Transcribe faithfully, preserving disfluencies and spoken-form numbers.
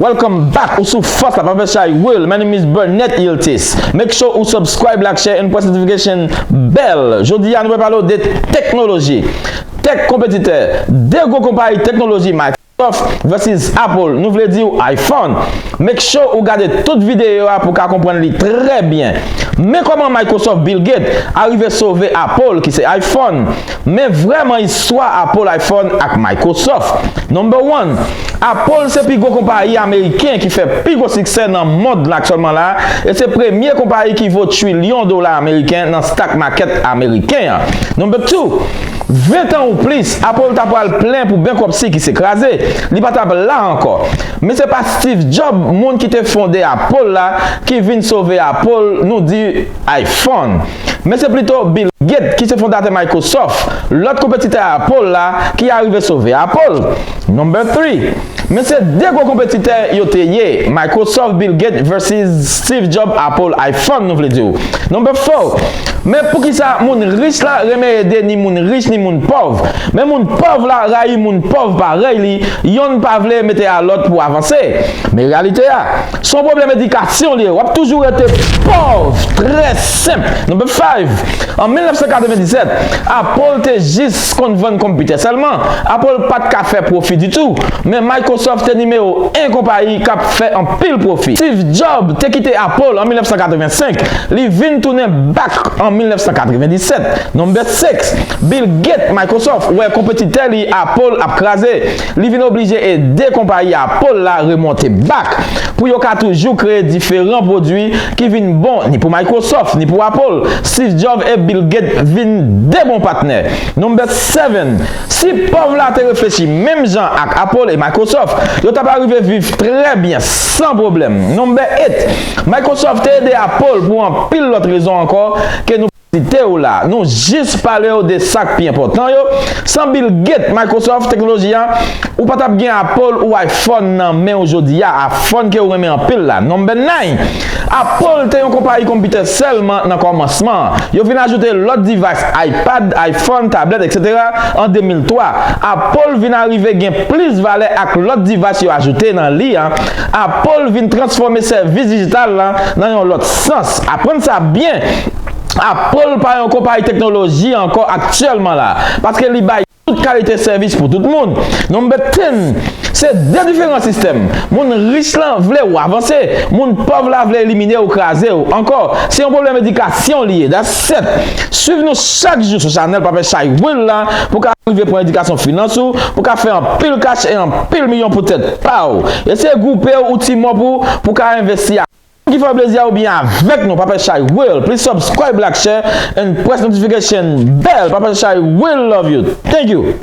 Welcome back, ou sou Fòs la, Papa Chay Will. My name is Burnett Yiltis. Make sure ou subscribe, like, share, and press notification bell. Jodi a, nou pral pale w de teknoloji. Tech konpetitè, de gwo konpayi teknoloji, Microsoft versus Apple, nou vle di w iPhone. Make sure ou gade tout videyo a pou w ka konprann li trè byen. Men kòman Microsoft Bill Gates a rive sove Apple, ki se iPhone. Men vrèman istwa Apple, iPhone ak Microsoft. Number one, Apple se pi gwo konpayi ameriken ki fè pi gwo siksè nan mond la aktyèlman la, e se premye konpayi ki vo trilyon dola ameriken nan stock market ameriken an. Number two, ven tan ou plis, Apple ta pral plen pou bankruptcy ki se kraze. Li pa t ap la ankò. Men se pa Steve Jobs, moun ki te fonde Apple la, ki vin sove Apple, nou di iPhone. Men se plito Bill Gates, ki se fondatè Microsoft, lòt konpetitè Apple la, ki arive sove Apple. Number three. Men se de gwo konpetitè yo te ye, Microsoft, Bill Gates versus Steve Jobs, Apple, iPhone, nou vle di w. Number four. Men poukisa moun rich la renmen ede ni moun rich ni moun pòv? Men moun pòv la rayi moun pòv parèy li, yonn pa vle mete a lòt pou avanse. Men reyalite a, se yon pwoblèm edikasyon li ye. W ap toujou rete pòv, trè senp. Number five. An mil nèf san katrevenndisèt, Apple te jis konn vann konpitè sèlman. Apple pa t ka fè pwofi ditou. Men Microsoft te nimewo en konpayi k ap fè anpil pwofi. Steve Jobs te kite Apple an mil nèf san katrevensenk. Li vin tounen back an mil nèf san katrevenndisèt. Number six. Bill Gates, Microsoft, wè konpetitè li Apple ap kraze. Li vin oblije ede konpayi Apple la remonte back pou yo ka toujou kreye diferan pwodui ki vin bon ni pou Microsoft, ni pou Apple. Steve Jobs e Bill Gates vin de bon patnè. Number seven. Si pòv la te reflechi menm jan ak Apple e Microsoft, yo t ap arive viv trè byen, san pwoblèm. Number eight. Microsoft te ede Apple pou anpil lòt rezon ankò ke nou site w la. Nou jis pale w de sa k pi enpòtan yo. San Bill Gates, Microsoft, teknoloji a, ou pa t ap gen Apple ou iPhone nan men w jodi a, iPhone ke w renmen anpil la. Number nine. Apple te yon konpayi konpitè sèlman nan kòmansman an. Yo vin ajoute lòt device, iPad, iPhone, tablèt, et cetera, an de mil twa. Apple vin arive gen plis valè ak lòt device yo ajoute nan li a. Apple vin transfòme sèvis dijital la nan yon lòt sans. Aprann sa byen. Apple pa yon konpayi teknoloji ankò aktyèlman la, paske li bay tout kalite sèvis pou tout moun. Number ten. Se de diferan sistèm. Moun rich lan vle w avanse, moun pòv la vle elimine w, kraze w. Ankò, se yon pwoblèm edikasyon li ye. That's it. Swiv nou chak jou sou chanèl Papa Chay Will la pou ka rive pran edikasyon finans ou, pou ka fè anpil kach e anpil milyon pou tèt pa w. Eseye gwoupe w ou team up ou pou ka envesti ak moun ki fè w plezi a oubyen avèk nou, Papa Chay Will. Please subscribe, like, share, and press notification bell. Papa Chay Will love you. Thank you.